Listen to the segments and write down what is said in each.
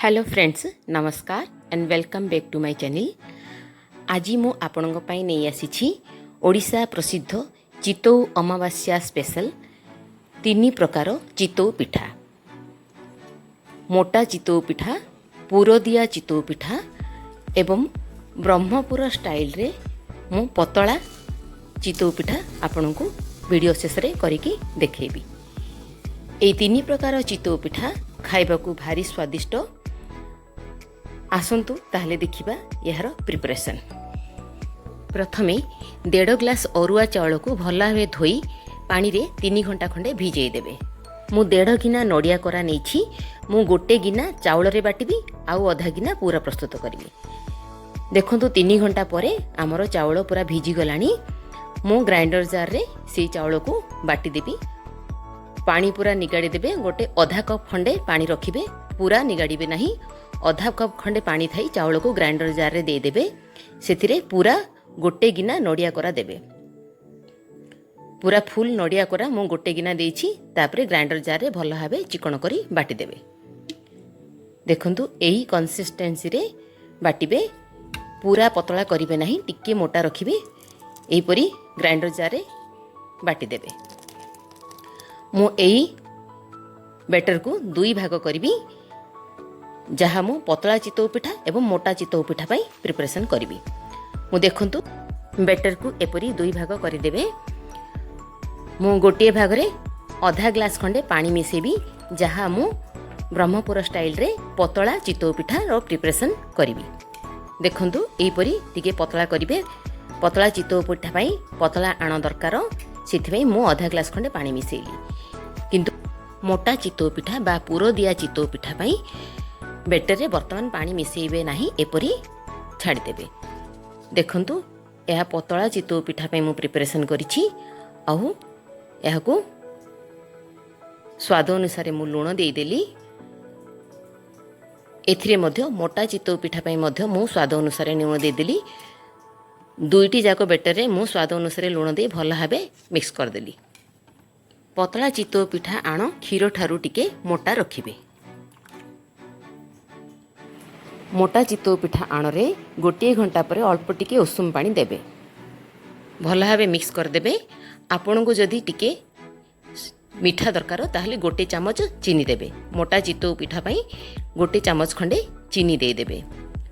Hello friends, ନମସ୍କାର and welcome back to my channel. ଆଜି ମୁଁ ଆପଣଙ୍କ ପାଇଁ ନେଇ ଆସିଛି ଓଡ଼ିଶା ପ୍ରସିଦ୍ଧ ଚିତଉ ଅମାବାସ୍ୟା ସ୍ପେଶାଲ ତିନି ପ୍ରକାର ଚିତଉ ପିଠା: ମୋଟା ଚିତଉ ପିଠା, ପୁରଦିଆ ଚିତଉ ପିଠା ଏବଂ ବ୍ରହ୍ମପୁର ଷ୍ଟାଇଲରେ ମୁଁ ପତଳା ଚିତଉ ପିଠା ଆପଣଙ୍କୁ ଭିଡ଼ିଓ ଶେଷରେ କରିକି ଦେଖେଇବି। ଏହି ତିନି ପ୍ରକାର ଚିତଉ ପିଠା ଖାଇବାକୁ ଭାରି ସ୍ୱାଦିଷ୍ଟ। ଆସନ୍ତୁ ତାହେଲେ ଦେଖିବା ଏହାର ପ୍ରିପାରେସନ୍। ପ୍ରଥମେ 1.5 ଗ୍ଲାସ୍ ଅରୁଆ ଚାଉଳକୁ ଭଲ ଭାବେ ଧୋଇ ପାଣିରେ 3 ଘଣ୍ଟା ଖଣ୍ଡେ ଭିଜେଇ ଦେବେ। ମୁଁ 1.5 ଗିନା ନଡ଼ିଆ କୋରା ନେଇଛି। ମୁଁ ଗୋଟେ ଗିନା ଚାଉଳରେ ବାଟିବି ଆଉ ଅଧା ଗିନା ପୁର ପ୍ରସ୍ତୁତ କରିବି। ଦେଖନ୍ତୁ, 3 ଘଣ୍ଟା ପରେ ଆମର ଚାଉଳ ପୁରା ଭିଜିଗଲାଣି। ମୁଁ ଗ୍ରାଇଣ୍ଡର ଜାର୍ରେ ସେଇ ଚାଉଳକୁ ବାଟିଦେବି। ପାଣି ପୁରା ନିଗାଡ଼ି ଦେବେ। ଗୋଟେ ଅଧା କପ୍ ଖଣ୍ଡେ ପାଣି ରଖିବେ, ପୁରା ନିଗାଡ଼ିବେ ନାହିଁ। ଅଧା କପ୍ ଖଣ୍ଡେ ପାଣି ଥାଇ ଚାଉଳକୁ ଗ୍ରାଇଣ୍ଡର ଜାର୍ରେ ଦେଇଦେବେ। ସେଥିରେ ପୁରା ଗୋଟେ ଗିନା ନଡ଼ିଆ କୋରା ଦେବେ। ପୁରା ଫୁଲ୍ ନଡ଼ିଆ କୋରା ମୁଁ ଗୋଟେ ଗିନା ଦେଇଛି। ତାପରେ ଗ୍ରାଇଣ୍ଡର ଜାର୍ରେ ଭଲ ଭାବେ ଚିକଣ କରି ବାଟିଦେବେ। ଦେଖନ୍ତୁ, ଏହି କନସିଷ୍ଟେନ୍ସିରେ ବାଟିବେ। ପୁରା ପତଳା କରିବେ ନାହିଁ, ଟିକେ ମୋଟା ରଖିବେ। ଏହିପରି ଗ୍ରାଇଣ୍ଡର ଜାର୍ରେ ବାଟିଦେବେ। ମୁଁ ଏଇ ବେଟରକୁ ଦୁଇ ଭାଗ କରିବି, ଯାହା ମୁଁ ପତଳା ଚିତଉ ପିଠା ଏବଂ ମୋଟା ଚିତଉ ପିଠା ପାଇଁ ପ୍ରିପାରେସନ୍ କରିବି। ମୁଁ ଦେଖନ୍ତୁ, ବେଟରକୁ ଏପରି ଦୁଇ ଭାଗ କରିଦେବେ। ମୁଁ ଗୋଟିଏ ଭାଗରେ ଅଧା ଗ୍ଲାସ୍ ଖଣ୍ଡେ ପାଣି ମିଶାଇବି, ଯାହା ମୁଁ ବ୍ରହ୍ମପୁର ଷ୍ଟାଇଲରେ ପତଳା ଚିତଉ ପିଠାର ପ୍ରିପାରେସନ୍ କରିବି। ଦେଖନ୍ତୁ, ଏହିପରି ଟିକେ ପତଳା କରିବେ। ପତଳା ଚିତଉ ପିଠା ପାଇଁ ପତଳା ଆଣ ଦରକାର, ସେଥିପାଇଁ ମୁଁ ଅଧା ଗ୍ଲାସ୍ ଖଣ୍ଡେ ପାଣି ମିଶାଇଲି। କିନ୍ତୁ ମୋଟା ଚିତଉ ପିଠା ବା ପୁର ଦିଆ ଚିତଉ ପିଠା ପାଇଁ ବେଟରରେ ବର୍ତ୍ତମାନ ପାଣି ମିଶାଇବେ ନାହିଁ, ଏପରି ଛାଡ଼ିଦେବେ। ଦେଖନ୍ତୁ, ଏହା ପତଳା ଚିତଉ ପିଠା ପାଇଁ ମୁଁ ପ୍ରିପାରେସନ୍ କରିଛି। ଆଉ ଏହାକୁ ସ୍ୱାଦ ଅନୁସାରେ ମୁଁ ଲୁଣ ଦେଇଦେଲି। ଏଥିରେ ମଧ୍ୟ ମୋଟା ଚିତଉ ପିଠା ପାଇଁ ମଧ୍ୟ ମୁଁ ସ୍ୱାଦ ଅନୁସାରେ ଲୁଣ ଦେଇଦେଲି। ଦୁଇଟି ଯାକ ବେଟରରେ ମୁଁ ସ୍ୱାଦ ଅନୁସାରେ ଲୁଣ ଦେଇ ଭଲ ଭାବେ ମିକ୍ସ କରିଦେଲି। ପତଳା ଚିତଉ ପିଠା ଆଣ କ୍ଷୀର ଠାରୁ ଟିକେ ମୋଟା ରଖିବେ। ମୋଟା ଚିତଉ ପିଠା ଆଣରେ ଗୋଟିଏ ଘଣ୍ଟା ପରେ ଅଳ୍ପ ଟିକେ ଉଷୁମ ପାଣି ଦେବେ। ଭଲ ଭାବେ ମିକ୍ସ କରିଦେବେ। ଆପଣଙ୍କୁ ଯଦି ଟିକେ ମିଠା ଦରକାର, ତାହେଲେ ଗୋଟେ ଚାମଚ ଚିନି ଦେବେ। ମୋଟା ଚିତଉ ପିଠା ପାଇଁ ଗୋଟେ ଚାମଚ ଖଣ୍ଡେ ଚିନି ଦେଇଦେବେ।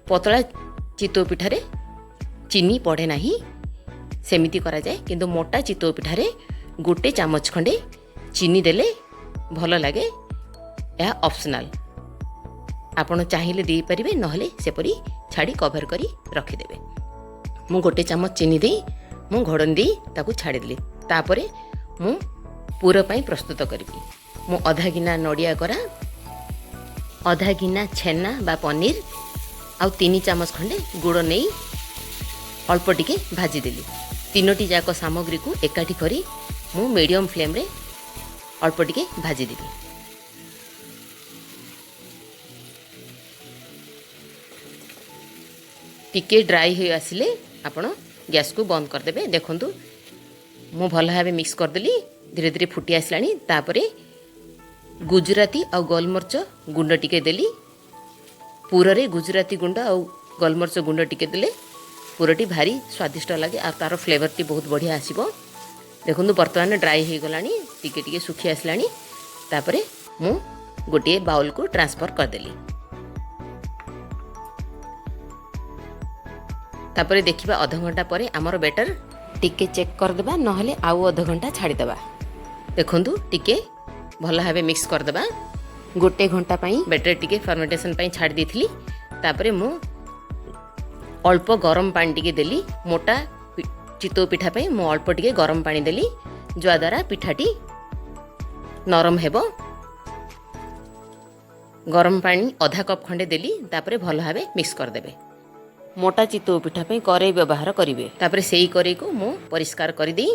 ପତଳା ଚିତଉ ପିଠାରେ ଚିନି ପଡ଼େ ନାହିଁ, ସେମିତି କରାଯାଏ। କିନ୍ତୁ ମୋଟା ଚିତଉ ପିଠାରେ ଗୋଟେ ଚାମଚ ଖଣ୍ଡେ ଚିନି ଦେଲେ ଭଲ ଲାଗେ। ଏହା ଅପସନାଲ୍, ଆପଣ ଚାହିଁଲେ ଦେଇପାରିବେ, ନହେଲେ ସେପରି ଛାଡ଼ି କଭର୍ କରି ରଖିଦେବେ। ମୁଁ ଗୋଟେ ଚାମଚ ଚିନି ଦେଇ ମୁଁ ଘୋଡ଼ଣି ଦେଇ ତାକୁ ଛାଡ଼ିଦେଲି। ତାପରେ ମୁଁ ପୁର ପାଇଁ ପ୍ରସ୍ତୁତ କରିବି। ମୁଁ ଅଧା ଗିନା ନଡ଼ିଆ କୋରା, ଅଧା ଗିନା ଛେନା ବା ପନିର ଆଉ 3 ଚାମଚ ଖଣ୍ଡେ ଗୁଡ଼ ନେଇ ଅଳ୍ପ ଟିକେ ଭାଜିଦେଲି। ତିନୋଟି ଯାକ ସାମଗ୍ରୀକୁ ଏକାଠି କରି ମୁଁ ମିଡ଼ିୟମ୍ ଫ୍ଲେମ୍ରେ ଅଳ୍ପ ଟିକେ ଭାଜିଦେବି। ଟିକେ ଡ୍ରାଇ ହୋଇ ଆସିଲେ ଆପଣ ଗ୍ୟାସ୍କୁ ବନ୍ଦ କରିଦେବେ। ଦେଖନ୍ତୁ, ମୁଁ ଭଲ ଭାବେ ମିକ୍ସ କରିଦେଲି। ଧୀରେ ଧୀରେ ଫୁଟି ଆସିଲାଣି। ତାପରେ ଗୁଜୁରାତି ଆଉ ଗୋଲମରିଚ ଗୁଣ୍ଡ ଟିକେ ଦେଲି। ପୁରରେ ଗୁଜୁରାତି ଗୁଣ୍ଡ ଆଉ ଗୋଲମରିଚ ଗୁଣ୍ଡ ଟିକେ ଦେଲେ ପୁରଟି ଭାରି ସ୍ୱାଦିଷ୍ଟ ଲାଗେ ଆଉ ତା'ର ଫ୍ଲେଭରଟି ବହୁତ ବଢ଼ିଆ ଆସିବ। ଦେଖନ୍ତୁ, ବର୍ତ୍ତମାନ ଡ୍ରାଇ ହୋଇଗଲାଣି, ଟିକେ ଟିକେ ଶୁଖି ଆସିଲାଣି। ତାପରେ ମୁଁ ଗୋଟିଏ ବାଉଲକୁ ଟ୍ରାନ୍ସଫର୍ କରିଦେଲି। ତାପରେ ଦେଖିବା, ଅଧଘଣ୍ଟା ପରେ ଆମର ବେଟର ଟିକେ ଚେକ୍ କରିଦେବା, ନହେଲେ ଆଉ ଅଧଘଣ୍ଟା ଛାଡ଼ିଦେବା। ଦେଖନ୍ତୁ, ଟିକେ ଭଲ ଭାବେ ମିକ୍ସ କରିଦେବା। ଗୋଟେ ଘଣ୍ଟା ପାଇଁ ବେଟର ଟିକେ ଫର୍ମେଣ୍ଟେସନ୍ ପାଇଁ ଛାଡ଼ି ଦେଇଥିଲି। ତାପରେ ମୁଁ ଅଳ୍ପ ଗରମ ପାଣି ଟିକେ ଦେଲି। ମୋଟା ଚିତଉ ପିଠା ପାଇଁ ମୁଁ ଅଳ୍ପ ଟିକେ ଗରମ ପାଣି ଦେଲି, ଯାହାଦ୍ୱାରା ପିଠାଟି ନରମ ହେବ। ଗରମ ପାଣି ଅଧା କପ୍ ଖଣ୍ଡେ ଦେଲି। ତାପରେ ଭଲ ଭାବେ ମିକ୍ସ କରିଦେବେ। ମୋଟା ଚିତଉ ପିଠା ପାଇଁ କରେଇ ବ୍ୟବହାର କରିବେ। ତାପରେ ସେଇ କରେଇକୁ ମୁଁ ପରିଷ୍କାର କରିଦେଇ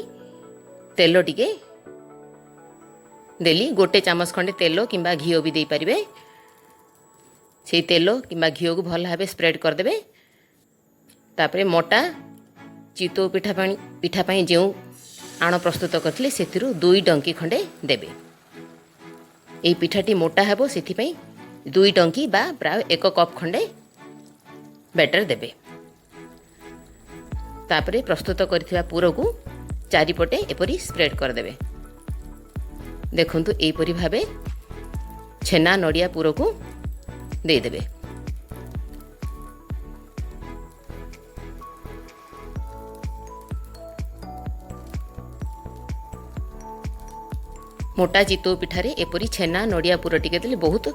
ତେଲ ଟିକେ ଦେଲି। ଗୋଟେ ଚାମଚ ଖଣ୍ଡେ ତେଲ କିମ୍ବା ଘିଅ ବି ଦେଇପାରିବେ। ସେଇ ତେଲ କିମ୍ବା ଘିଅକୁ ଭଲ ଭାବେ ସ୍ପ୍ରେଡ୍ କରିଦେବେ। ତାପରେ ମୋଟା ଚିତଉ ପିଠା ପାଇଁ ଯେଉଁ ଆଣ ପ୍ରସ୍ତୁତ କରିଥିଲେ, ସେଥିରୁ ଦୁଇ ଡଙ୍କି ଖଣ୍ଡେ ଦେବେ। ଏହି ପିଠାଟି ମୋଟା ହେବ, ସେଥିପାଇଁ 2 ଟଙ୍କି ବା ପ୍ରାୟ 1 କପ୍ ଖଣ୍ଡେ ବ୍ୟାଟର ଦେବେ। ତାପରେ ପ୍ରସ୍ତୁତ କରିଥିବା ପୁରକୁ ଚାରିପଟେ ଏପରି ସ୍ପ୍ରେଡ୍ କରିଦେବେ। ଦେଖନ୍ତୁ ଏହିପରି ଭାବେ ଛେନା ନଡ଼ିଆ ପୁରକୁ ଦେଇଦେବେ। ମୋଟା ଚିତଉ ପିଠାରେ ଏପରି ଛେନା ନଡ଼ିଆ ପୁର ଟିକେ ଦେଲେ ବହୁତ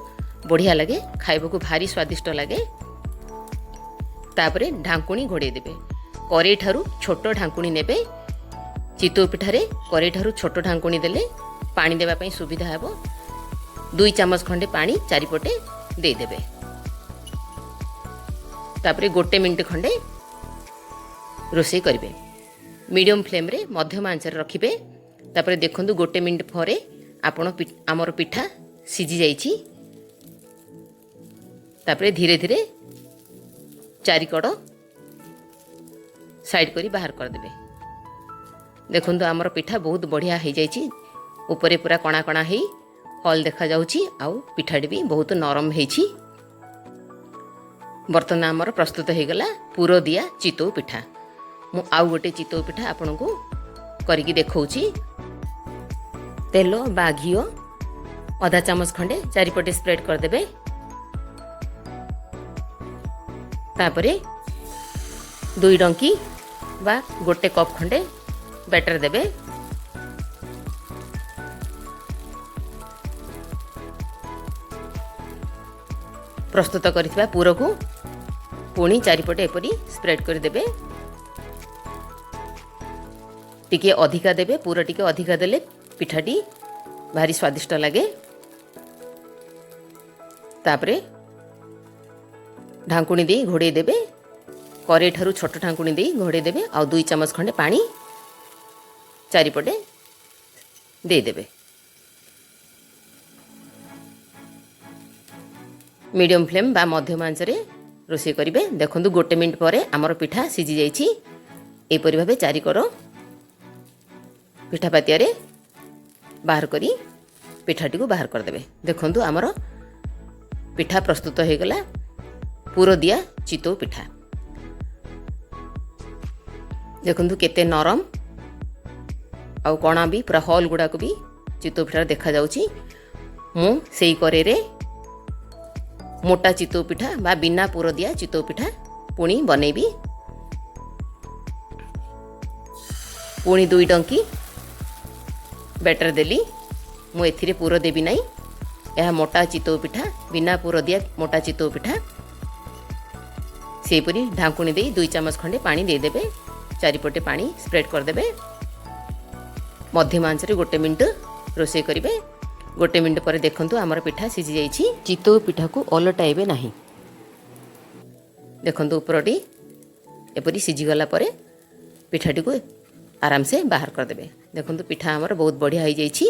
ବଢ଼ିଆ ଲାଗେ, ଖାଇବାକୁ ଭାରି ସ୍ୱାଦିଷ୍ଟ ଲାଗେ। ତାପରେ ଢାଙ୍କୁଣୀ ଘୋଡ଼େଇ ଦେବେ। କରେଇ ଠାରୁ ଛୋଟ ଢାଙ୍କୁଣୀ ନେବେ। ଚିତଉ ପିଠାରେ କରେଇ ଠାରୁ ଛୋଟ ଢାଙ୍କୁଣୀ ଦେଲେ ପାଣି ଦେବା ପାଇଁ ସୁବିଧା ହେବ। 2 ଚାମଚ ଖଣ୍ଡେ ପାଣି ଚାରିପଟେ ଦେଇଦେବେ। ତାପରେ 1 ମିନିଟ୍ ଖଣ୍ଡେ ରୋଷେଇ କରିବେ। ମିଡ଼ିୟମ୍ ଫ୍ଲେମ୍ରେ ମଧ୍ୟମ ଆଞ୍ଚରେ ରଖିବେ। ତାପରେ ଦେଖନ୍ତୁ 1 ମିନିଟ୍ ପରେ ଆମର ପିଠା ସିଝି ଯାଇଛି। ତାପରେ ଧୀରେ ଧୀରେ ଚାରିକଡ଼ ସାଇଡ଼୍ କରି ବାହାର କରିଦେବେ। ଦେଖନ୍ତୁ ଆମର ପିଠା ବହୁତ ବଢ଼ିଆ ହେଇଯାଇଛି। ଉପରେ ପୁରା କଣା କଣା ହେଇ ହଲ୍ ଦେଖାଯାଉଛି, ଆଉ ପିଠାଟି ବି ବହୁତ ନରମ ହେଇଛି। ବର୍ତ୍ତମାନ ଆମର ପ୍ରସ୍ତୁତ ହେଇଗଲା ପୁର ଦିଆ ଚିତଉ ପିଠା। ମୁଁ ଆଉ ଗୋଟେ ଚିତଉ ପିଠା ଆପଣଙ୍କୁ କରିକି ଦେଖାଉଛି। ତେଲ ବା ଘିଅ ଅଧା ଚାମଚ ଖଣ୍ଡେ ଚାରିପଟେ ସ୍ପ୍ରେଡ୍ କରିଦେବେ। ତାପରେ 2 ଡଙ୍କି ବା 1 କପ୍ ଖଣ୍ଡେ ବ୍ୟାଟର ଦେବେ। ପ୍ରସ୍ତୁତ କରିଥିବା ପୁରକୁ ପୁଣି ଚାରିପଟେ ଏପରି ସ୍ପ୍ରେଡ୍ କରିଦେବେ। ଟିକେ ଅଧିକା ଦେବେ, ପୁର ଟିକେ ଅଧିକା ଦେଲେ ପିଠାଟି ଭାରି ସ୍ୱାଦିଷ୍ଟ ଲାଗେ। ତାପରେ ଢାଙ୍କୁଣୀ ଦେଇ ଘୋଡ଼େଇ ଦେବେ। କରେଇ ଠାରୁ ଛୋଟ ଢାଙ୍କୁଣୀ ଦେଇ ଘୋଡ଼େଇ ଦେବେ, ଆଉ 2 ଚାମଚ ଖଣ୍ଡେ ପାଣି ଚାରିପଟେ ଦେଇଦେବେ। ମିଡ଼ିୟମ୍ ଫ୍ଲେମ୍ ବା ମଧ୍ୟମ ଆଞ୍ଚରେ ରୋଷେଇ କରିବେ। ଦେଖନ୍ତୁ 1 ମିନିଟ୍ ପରେ ଆମର ପିଠା ସିଝି ଯାଇଛି। ଏହିପରି ଭାବେ ଚାରିକର ପିଠା ପାତିଆରେ ବାହାର କରି ପିଠାଟିକୁ ବାହାର କରିଦେବେ। ଦେଖନ୍ତୁ ଆମର ପିଠା ପ୍ରସ୍ତୁତ ହୋଇଗଲା, ପୁର ଦିଆ ଚିତଉ ପିଠା। ଦେଖନ୍ତୁ କେତେ ନରମ, ଆଉ କଣା ବି ପୁରା ହଲ୍ ଗୁଡ଼ାକ ବି ଚିତଉ ପିଠାରେ ଦେଖାଯାଉଛି। ମୁଁ ସେଇ କରେଇରେ ମୋଟା ଚିତଉ ପିଠା ବା ବିନା ପୁର ଦିଆ ଚିତଉ ପିଠା ପୁଣି ବନେଇବି। ପୁଣି 2 ଡଙ୍କି ବ୍ୟାଟର ଦେଲି। ମୁଁ ଏଥିରେ ପୁର ଦେବି ନାହିଁ, ଏହା ମୋଟା ଚିତଉ ପିଠା, ବିନା ପୁର ଦିଆ ମୋଟା ଚିତଉ ପିଠା। ସେହିପରି ଢାଙ୍କୁଣୀ ଦେଇ 2 ଚାମଚ ଖଣ୍ଡେ ପାଣି ଦେଇଦେବେ। ଚାରିପଟେ ପାଣି ସ୍ପ୍ରେଡ୍ କରିଦେବେ। ମଧ୍ୟମ ଆଞ୍ଚରେ 1 ମିନିଟ୍ ରୋଷେଇ କରିବେ। 1 ମିନିଟ୍ ପରେ ଦେଖନ୍ତୁ ଆମର ପିଠା ସିଝି ଯାଇଛି। ଚିତଉ ପିଠାକୁ ଓଲଟାଇବେ ନାହିଁ। ଦେଖନ୍ତୁ ଉପରଟି ଏପରି ସିଝିଗଲା ପରେ ପିଠାଟିକୁ ଆରାମସେ ବାହାର କରିଦେବେ। ଦେଖନ୍ତୁ ପିଠା ଆମର ବହୁତ ବଢ଼ିଆ ହେଇଯାଇଛି,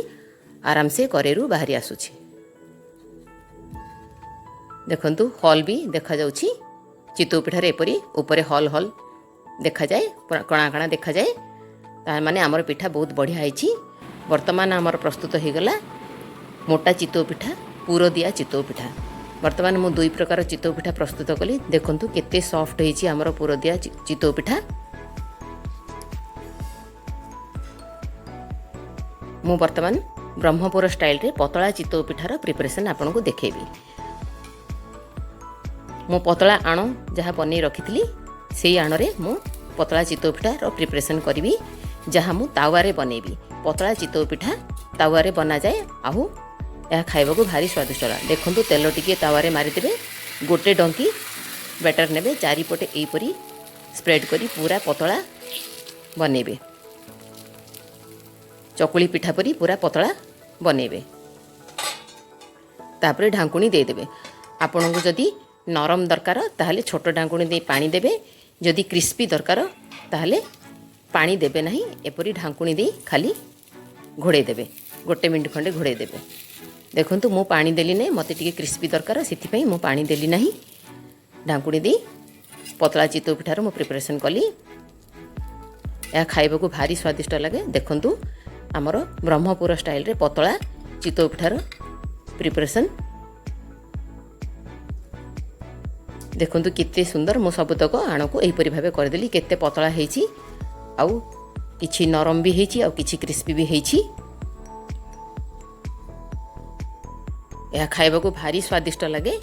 ଆରାମସେ କରେଇରୁ ବାହାରି ଆସୁଛି। ଦେଖନ୍ତୁ ହଲ୍ ବି ଦେଖାଯାଉଛି। ଚିତଉ ପିଠାରେ ଏପରି ଉପରେ ହଲ୍ ହଲ୍ ଦେଖାଯାଏ, ପୁରା କଣା କଣା ଦେଖାଯାଏ। ତା ମାନେ ଆମର ପିଠା ବହୁତ ବଢ଼ିଆ ହେଇଛି। ବର୍ତ୍ତମାନ ଆମର ପ୍ରସ୍ତୁତ ହେଇଗଲା ମୋଟା ଚିତଉ ପିଠା, ପୁର ଦିଆ ଚିତଉ ପିଠା। ବର୍ତ୍ତମାନ ମୁଁ 2 ପ୍ରକାର ଚିତଉ ପିଠା ପ୍ରସ୍ତୁତ କଲି। ଦେଖନ୍ତୁ କେତେ ସଫ୍ଟ ହେଇଛି ଆମର ପୁର ଦିଆ ଚିତଉ ପିଠା। ମୁଁ ବର୍ତ୍ତମାନ ବ୍ରହ୍ମପୁର ଷ୍ଟାଇଲରେ ପତଳା ଚିତଉ ପିଠାର ପ୍ରିପାରେସନ୍ ଆପଣଙ୍କୁ ଦେଖେଇବି। ମୁଁ ପତଳା ଆଣ ଯାହା ବନେଇ ରଖିଥିଲି ସେଇ ଆଣରେ ମୁଁ ପତଳା ଚିତଉ ପିଠାର ପ୍ରିପାରେସନ୍ କରିବି, ଯାହା ମୁଁ ତାୱାରେ ବନେଇବି। ପତଳା ଚିତଉ ପିଠା ତାୱାରେ ବନାଯାଏ, ଆଉ ଏହା ଖାଇବାକୁ ଭାରି ସ୍ୱାଦିଷ୍ଟ ଲାଗେ। ଦେଖନ୍ତୁ ତେଲ ଟିକିଏ ତାୱାରେ ମାରିଦେବେ, 1 ଡଙ୍କି ବ୍ୟାଟର ନେବେ, ଚାରିପଟେ ଏହିପରି ସ୍ପ୍ରେଡ୍ କରି ପୁରା ପତଳା ବନେଇବେ, ଚକୁଳି ପିଠା ପରି ପୁରା ପତଳା ବନେଇବେ। ତାପରେ ଢାଙ୍କୁଣୀ ଦେଇଦେବେ। ଆପଣଙ୍କୁ ଯଦି ନରମ ଦରକାର ତାହେଲେ ଛୋଟ ଢାଙ୍କୁଣୀ ଦେଇ ପାଣି ଦେବେ, ଯଦି କ୍ରିସ୍ପି ଦରକାର ତାହେଲେ ପାଣି ଦେବେ ନାହିଁ, ଏପରି ଢାଙ୍କୁଣୀ ଦେଇ ଖାଲି ଘୋଡ଼େଇ ଦେବେ, 1 ମିନିଟ୍ ଖଣ୍ଡେ ଘୋଡ଼େଇ ଦେବେ। ଦେଖନ୍ତୁ ମୁଁ ପାଣି ଦେଲି ନାହିଁ, ମୋତେ ଟିକେ କ୍ରିସ୍ପି ଦରକାର ସେଥିପାଇଁ ମୁଁ ପାଣି ଦେଲି ନାହିଁ। ଢାଙ୍କୁଣୀ ଦେଇ ପତଳା ଚିତଉ ପିଠାର ମୁଁ ପ୍ରିପାରେସନ୍ କଲି। ଏହା ଖାଇବାକୁ ଭାରି ସ୍ୱାଦିଷ୍ଟ ଲାଗେ। ଦେଖନ୍ତୁ ଆମର ବ୍ରହ୍ମପୁର ଷ୍ଟାଇଲରେ ପତଳା ଚିତଉ ପିଠାର ପ୍ରିପାରେସନ୍ ଦେଖନ୍ତୁ କେତେ ସୁନ୍ଦର, ମୁଁ ସବୁତକ ଆଣକୁ ଏହିପରି ଭାବେ କରିଦେଲି। କେତେ ପତଳା ହେଇଛି, ଆଉ କିଛି ନରମ ବି ହେଇଛି, ଆଉ କିଛି କ୍ରିସ୍ପି ବି ହେଇଛି। ଏହା ଖାଇବାକୁ ଭାରି ସ୍ୱାଦିଷ୍ଟ ଲାଗେ।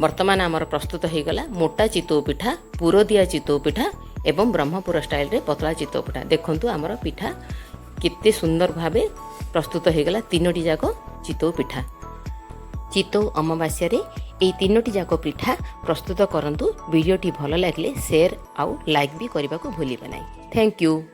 ବର୍ତ୍ତମାନ ଆମର ପ୍ରସ୍ତୁତ ହୋଇଗଲା ମୋଟା ଚିତଉ ପିଠା, ପୁରଦିଆ ଚିତଉ ପିଠା ଏବଂ ବ୍ରହ୍ମପୁର ଷ୍ଟାଇଲରେ ପତଳା ଚିତଉ ପିଠା। ଦେଖନ୍ତୁ, ଆମର ପିଠା କେତେ ସୁନ୍ଦର ଭାବେ ପ୍ରସ୍ତୁତ ହୋଇଗଲା, ତିନୋଟି ଯାକ ଚିତଉ ପିଠା। ଚିତଉ ଅମାବାସ୍ୟାରେ ଏହି ତିନୋଟି ଯାକ ପିଠା ପ୍ରସ୍ତୁତ କରନ୍ତୁ। ଭିଡ଼ିଓଟି ଭଲ ଲାଗିଲେ ସେୟାର ଆଉ ଲାଇକ୍ ବି କରିବାକୁ ଭୁଲିବେ ନାହିଁ। Thank you.